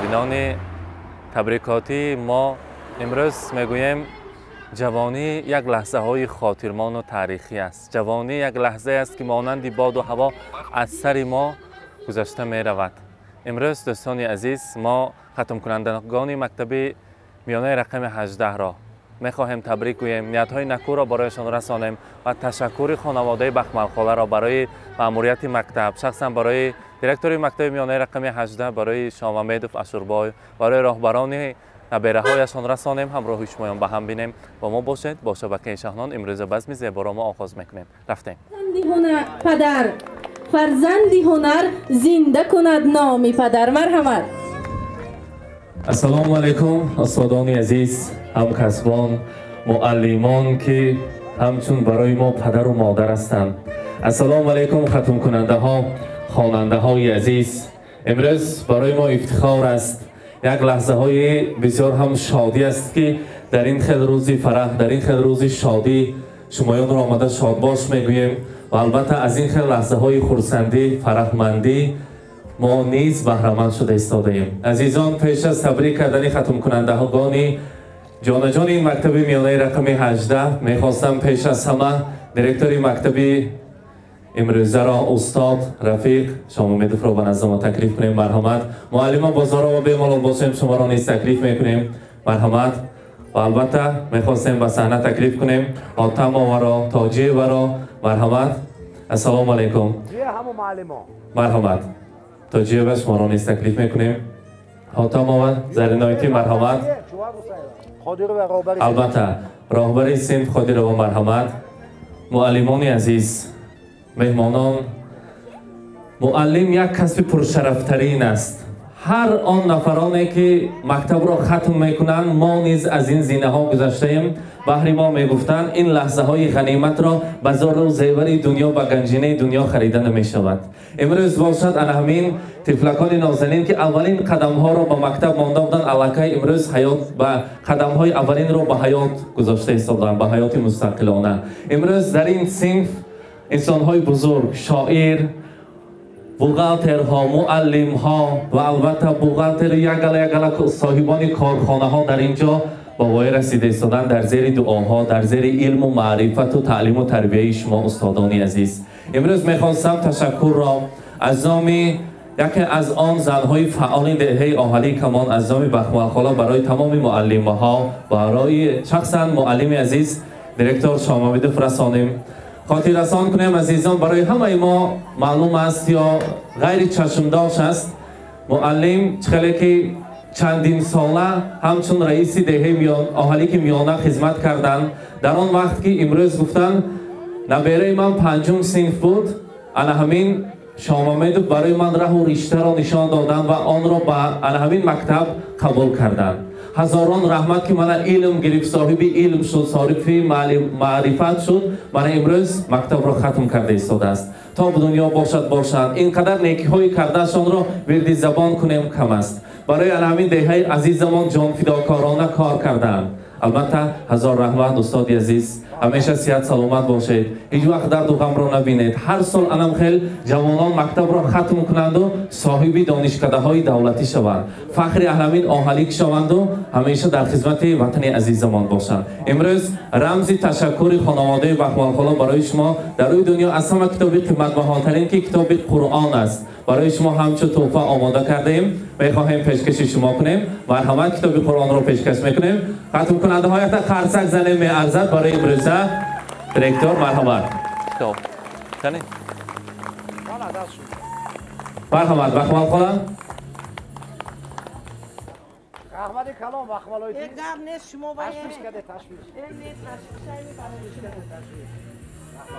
Тамошобинони табрикотии мо, имрӯз мегӯем, ҷавонӣ як лаҳзаҳои хотирмону таърихӣ аст. Ҷавонӣ як лаҳзае аст, ки монанди боду ҳаво аз сари мо гузашта меравад. Имрӯз, дӯстони азиз, мо хатмкунандагони мактаби миёнаи рақами 18-ро мехоҳем табрик гӯем, ниятҳои накӯро барояшон расонем ва ташаккури хонаводаи Бахмалхоларо барои маъмурияти мактаб, шахсан барои директори мактаби миёнаи рақами 18, барои Шомамедов Ашурбой, барои роҳбарони набераҳояшон расонем. Ҳамроҳи шумоён ба ҳам бинем. Бо мо бошед, бо шабакаи Шаҳнон имрӯза базми зеборо мо оғоз мекунем. Рафтем. Падар, фарзанди ҳунар зинда кунад номи падар. Марҳамат. Ассалому алайкум, устодони азиз, ҳамкасбон, муаллимон, ки ҳамчун барои мо падару модар ҳастанд. Ассалому алайкум, хатмкунандаҳо, хонандаҳои азиз. Имрӯз барои мо ифтихор аст, як лаҳзаҳои бисёр ҳам шодӣ аст, ки дар ин хел рӯзи фараҳ, дар ин хел рӯзи шодӣ шумоёнро омада шодбош мегӯем ва албатта аз ин хел лаҳзаҳои хурсандӣ, фараҳмандӣ мо низ баҳраманд шуда истодаем. Азизон, пеш аз табрик кардани хатмкунандагони ҷонаҷони ин мактаби миёнаи рақами 18, мехостам пеш аз ҳама директори мактаби имрӯзаро, устод Рафиқ Шомумедовро ба назди мо таклиф кунем. Марҳамат. Муаллима Бозорова, бемалол бошем, шуморо низ таклиф мекунем. Марҳамат. Ва албатта мехостем ба саҳна таклиф кунем Ҳотамоваро, Тоҷиеваро. Марҳамат. Ассалому алайкум. Марҳамат. Тоҷиева, шуморо низ таклиф мекунем. Ҳотамова Зариноити, марҳамат. Албатта, роҳбари синф Қодирова, марҳамат. Муаллимони азиз, меҳмонон, муаллим як касби пуршарафтарин аст. Ҳар он нафароне, ки мактабро хатм мекунанд, мо низ аз ин зинаҳо гузаштаем. Баҳри мо мегуфтанд, ин лаҳзаҳои ғаниматро ба зору зевари дунё, ба ганҷинаи дунё харида намешавад. Имрӯз бошад, ана ҳамин тифлакони нозанин, ки аввалин қадамҳоро ба мактаб монда буданд, аллакай имрӯз ҳаёт ба қадамҳои аввалинро ба ҳаёт гузошта истоданд, ба ҳаёти мустақилона. Имрӯз дар ин синф инсонҳои бузург, шоир, бухгалтерҳо, муаллимҳо ва албатта бухгалтери ягала ягала соҳибони корхонаҳо дар ин ҷо ба воя расида истоданд, дар зери дуоҳо, дар зери илму маърифату таълиму тарбияи шумо, устодони азиз. Имрӯз мехостам ташаккурро аз номи яке аз он занҳои фаъоли деҳаи Оҳалии Камон, аз номи Бахмалхола барои тамоми муаллимаҳо, барои шахсан муаллими азиз директор Шомамидов расонем. Хотиррасон кунем, азизон, барои ҳамаи мо маълум аст ё ғайри чашмдош аст, муаллим чӣ хеле ки чандин сола ҳамчун раиси деҳаи Оҳалики Миёна хизмат карданд. Дар он вақт, ки имрӯз гуфтанд, набераи ман панҷум синф буд, ана ҳамин Шомамедов барои ман раҳу риштаро нишон доданд ва онро ба ана ҳамин мактаб қабул карданд. Ҳазорон раҳмат, ки мана илм гирифт, соҳиби илм шуд, соҳиби маърифат шуд, мана имрӯз мактабро хатм карда истодааст. То дунё бошад, бошанд, ин қадар некиҳои кардаашонро вирди забон кунем, кам аст. Барои ана ҳамин деҳаи азизамон ҷонфидокорона кор кардаанд. Албатта, ҳазор раҳмат, устоди азиз, ҳамеша сиҳат саломат бошед, ҳеҷ вақт дарду ғамро набинед. Ҳар сол анам хел ҷавонон мактабро хатм кунанду соҳиби донишкадаҳои давлатӣ шаванд, фахри аҳламин Оҳалик шаванду ҳамеша дар хизмати ватани азизамон бошанд. Имрӯз рамзи ташаккури хонаводаи Бахмалхола барои шумо, дар рӯи дунё аз ҳама китоби қиматбаҳотарин, ки китоби Қуръон аст, барои шумо ҳамчун тӯҳфа омода кардаем, мехоҳем пешкаши шумо кунем. Марҳамат, китоби Қуръонро пешкаш мекунем. Хатмкунандаҳо, якта қарсак занем, меарзад барои имрӯза директор. Марҳамат. Марҳамат, Бахмалхола. Раҳмати калом, Бахмалои. Гап нест, шумо ташвиш каде, ташвиш.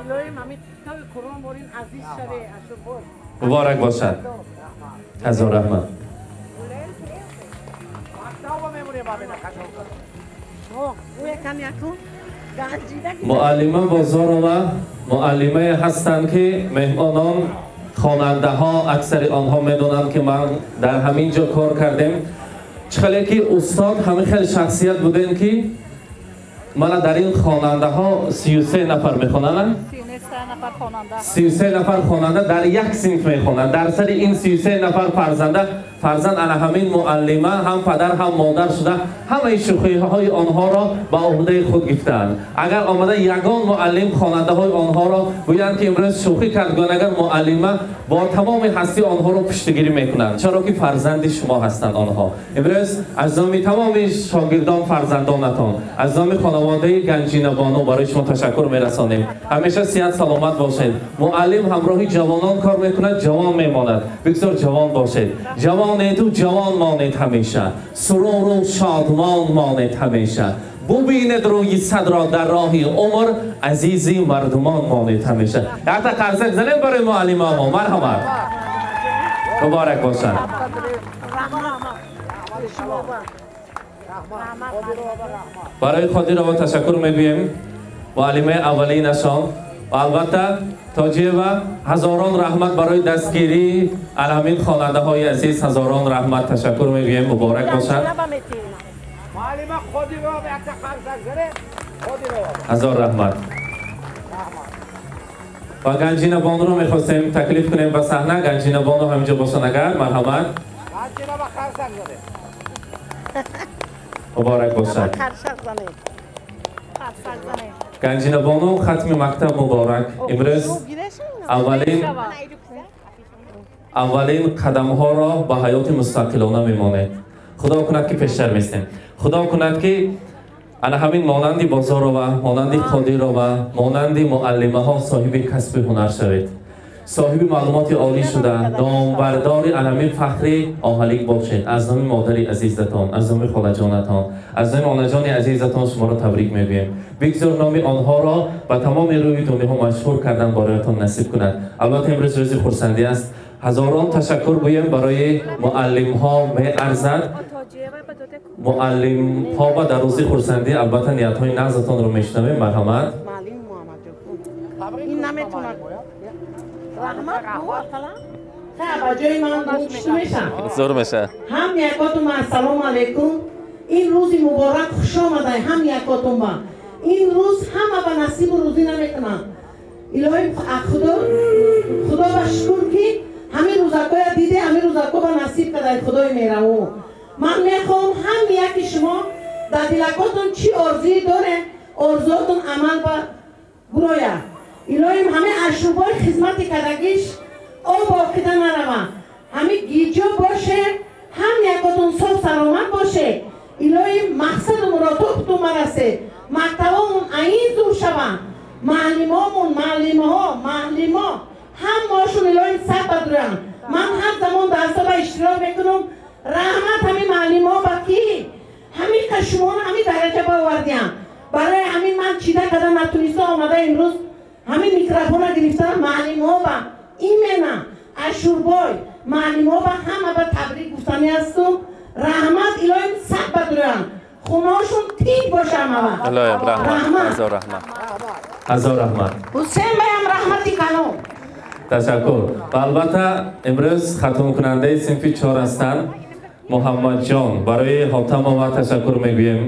Илоҳим, ҳамин китоби Қуръон борин азиз шаве, Ашурбой. Муборак бошад. Ҳазор раҳмат. Муаллима Бозорова муаллимае ҳастанд, ки меҳмонон, хонандаҳо, аксари онҳо медонанд, ки ман дар ҳамин ҷо кор кардем. Чӣ хеле ки устод ҳамин хел шахсият будем, ки мана дар ин хонандаҳо 33 нафар мехонанд. 33 нафар хонанда дар як синф мехонанд. Дар сари ин 33 нафар фарзанд ана ҳамин муаллима ҳам падар ҳам модар шуда ҳамаи шӯхиҳои онҳоро ба уҳдаи худ гирифтаанд. Агар омада ягон муаллим хонандаҳои онҳоро гӯянд ки имрӯз шӯхӣ кард, гӯянд агар муаллима бо тамоми ҳастии онҳоро пуштигирӣ мекунанд, чаро ки фарзанди шумо ҳастанд онҳо. Имрӯз аз номи тамоми шогирдон фарзандонатон, аз номи хонаводаи Ганҷинабону барои шумо ташаккур мерасонем. Ҳамеша сиҳат саломат бошед. Муаллим ҳамроҳи ҷавонон кор мекунад, ҷавон мемонад. Бигзор ҷавон бошед. Ҷавонеду ҷавон монед ҳамеша, суруру шодмон монед ҳамеша. Бубинед рӯи садро дар роҳи умр, азизи мардумон монед ҳамеша. Якта қарсак занем барои муаллимамо. Марҳамат, муборак бошад. Барои Қодирова ташаккур мегӯем, муаллимаи аввалинашон. Ва албатта Тоҷиева, ҳазорон раҳмат барои дастгирии ҳамин хонандаҳои азиз, ҳазорон раҳмат ташаккур мегӯем. Муборак бошад. Ҳазор раҳмат. Ва Ганҷинабонуро мехостем таклиф кунем ба саҳна. Ганҷинабону ҳаминҷо бошанд агар, марҳамат. Муборак бошад. Ганҷинабону, хатми мактаб муборак. Имрӯз аввалин қадамҳоро ба ҳаёти мустақилона мемонед. Худо кунад ки пештар местем. Худо кунад ки ана ҳамин монанди Бозорова, монанди Қодирова, монанди муаллимаҳо соҳиби касби ҳунар шавед, соҳиби маълумоти олӣ шуда, номбардори ана ҳамин фахри оҳалик бошед. Аз номи модари азизатон, аз номи холаҷонатон, аз номи онаҷони азизатон шуморо табрик мегӯем. Бигзор номи онҳоро ба тамоми рӯи дунёҳо машҳур кардан бароятон насиб кунад. Албатта имрӯз рӯзи хурсандӣ аст. Ҳазорон ташаккур гӯем барои муаллимҳо меарзад. Муаллимҳо ба дар рӯзи хурсандӣ албатта ниятҳои нағзатонро мешунавем. Марҳамат. Зур меша. Ҳам якотум ассалому алайкум. Ин рӯзи муборак хуш омадай ҳам якотум ба. Ин рӯз ҳама ба насибу рӯзӣ намекунанд. Илоҳи Худо ба шукр ки ҳамин рӯзакоя диде, ҳамин рӯзако ба насиб кадай Худои меҳрабон. Ман мехоҳам ҳам яки шумо дар дилакотон чӣ орзуе дорем, орзуотон амал ба буроя. Илоҳим ҳамин ашрубои хизмати кардагиш об оқида нарава. Ҳамин гиҷо боше, ҳам якотон соф саломат боше. Илоҳим мақсаду муродотон марасе. Мактабомон аин зур шаванд. Муаллимомон, муаллимаҳо, муаллимо ҳамаашон илоҳим сар бадуранд. Ман ҳар замон дарсҳо иштирок мекунам. Раҳмат ҳамин муаллимҳо ба ки ҳамин қашумоно ҳамин дараҷа баовардиям. Барои ҳамин ман чида карда натуниста омада имрӯз ҳамин микрофона гирифтам. Муаллимҳо ба имена Ашурбой муаллимҳо ба ҳама ба табрик гуфтанӣ ҳастум. Раҳмат илоҳим сар бадуранд. Хонаҳошон тинҷ боша ҳамава. Илоҳим раҳмат, ҳазор раҳмат. Ҳазор раҳмат. Ҳусейн баям раҳмати калом. Ташаккур. Ва албатта имрӯз хатмкунандаи синфи 4 ҳастанд Муҳаммадҷон. Барои Ҳотамова ташаккур мегӯем.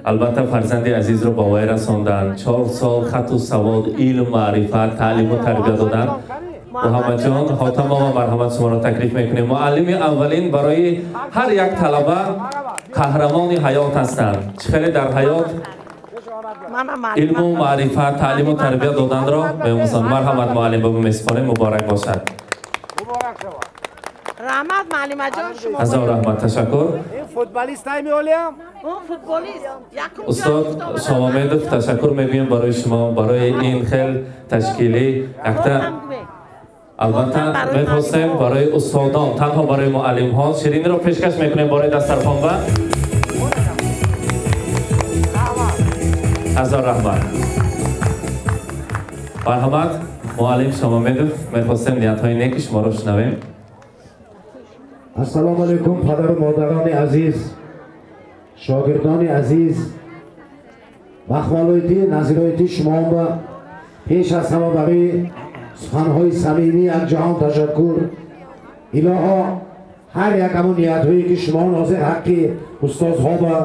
Албатта фарзанди азизро ба вай расонданд. 4 сол хату савод, илм, маърифат, таълиму тарбия доданд. Муҳаммадҷон Ҳотамова, марҳамат, шуморо таклиф мекунем. Муаллими аввалин барои ҳар як талаба қаҳрамони ҳаёт ҳастанд. Чӣ хеле дар ҳаёт илму маърифат, таълиму тарбия доданро меомӯзанд. Марҳамат, муаллим, ба месупорем. Муборак бошад. Раҳмат муаллимаҷон, шумо. Ҳазор раҳмат, ташаккур. Футболист меолиям? Футболист. Устод Шомамедов, ташаккур мегӯем барои шумо, барои ин хел ташкилӣ. Якта албатта мехостем барои устодон, танҳо барои муаллимҳо шириниро пешкаш мекунем барои дастархонба. Ҳазор раҳмат. Марҳамат, муаллим Шомамедов, мехостем ниятҳои неки шуморо шунавем. Ассалому алайкум, падару модарони азиз, шогирдони азиз, махмалоити назироити шумоам ба пеш аз ҳама барои суханҳои самимӣ як ҷаҳон ташаккур. Илоҳо ҳар як ҳамон ниятҳое ки шумо ҳозир ҳаққи устозҳо ба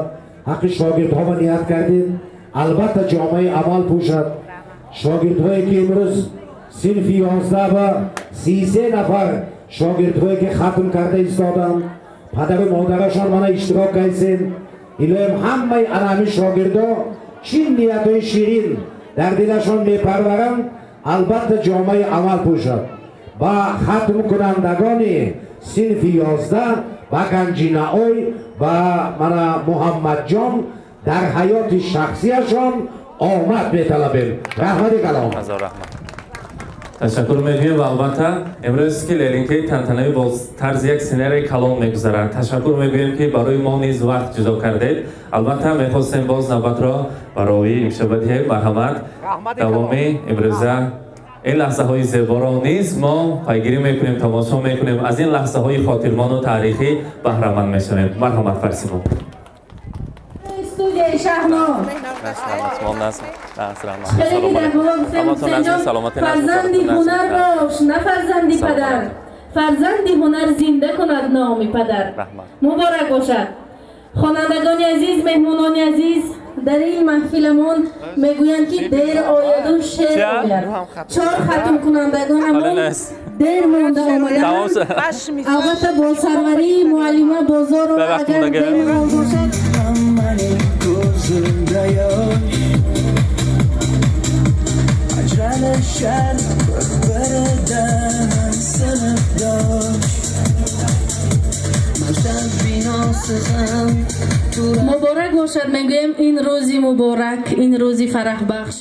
ҳаққи шогирдҳо ба ният кардед, албатта ҷомаи амал пӯшад. Шогирдҳое ки имрӯз Синфи 11 ва 33 нафар шогирдҳое ки хатм карда истоданд, падару модарашон мана иштирок кардем. Илоҳим ҳамаи ана ҳамин шогирдо чӣ ниятҳои ширин дар дилашон мепарваранд, албатта ҷомаи амал пӯшад. Ба хатмкунандагони синфи 11 ба Ганҷинаой ва мана Муҳаммадҷон дар ҳаёти шахсияшон омад металабем. Раҳмати калом. Ташаккур мегӯем ва албатта имрӯз ки лелинкаи тантанавӣ бо тарзи як сценарии калон мегузарад. Ташаккур мегӯем ки барои мо низ вақт ҷудо кардед. Албатта мехостем боз навбатро барои имшаб диҳем. Марҳамат, давоми имрӯза ин лаҳзаҳои зеборо низ мо пайгирӣ мекунем, тамошо мекунем, аз ин лаҳзаҳои хотирмону таърихӣ баҳраманд мешавем. Марҳамат, Фарсимо. Студияи Шаҳно. Фарзанди ҳунар бош, на фарзанди падар. Фарзанди ҳунар зинда кунад номи падар. Муборак бошад. Хонандагони азиз, меҳмонони азиз, дар ин маҳфиламон мегӯянд ки дер ояду шер ояд. Чор хатмкунандагонамон дер монда омадаанд. Албатта бо сарварии муаллима Бозорова агар бемалол бошад. Муборак бошад, мегӯем ин рӯзи муборак, ин рӯзи фараҳбахш.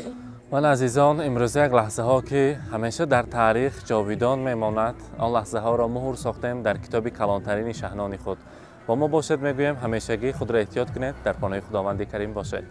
Ман азизон, имрӯз як лаҳзаҳо ки ҳамеша дар таърих ҷовидон мемонад, он лаҳзаҳоро муҳр сохтем дар китоби калонтарини шаҳнони худ. Бо мо бошед, мегӯем ҳамешагӣ худро эҳтиёт кунед, дар паноҳи Худованди Карим бошед.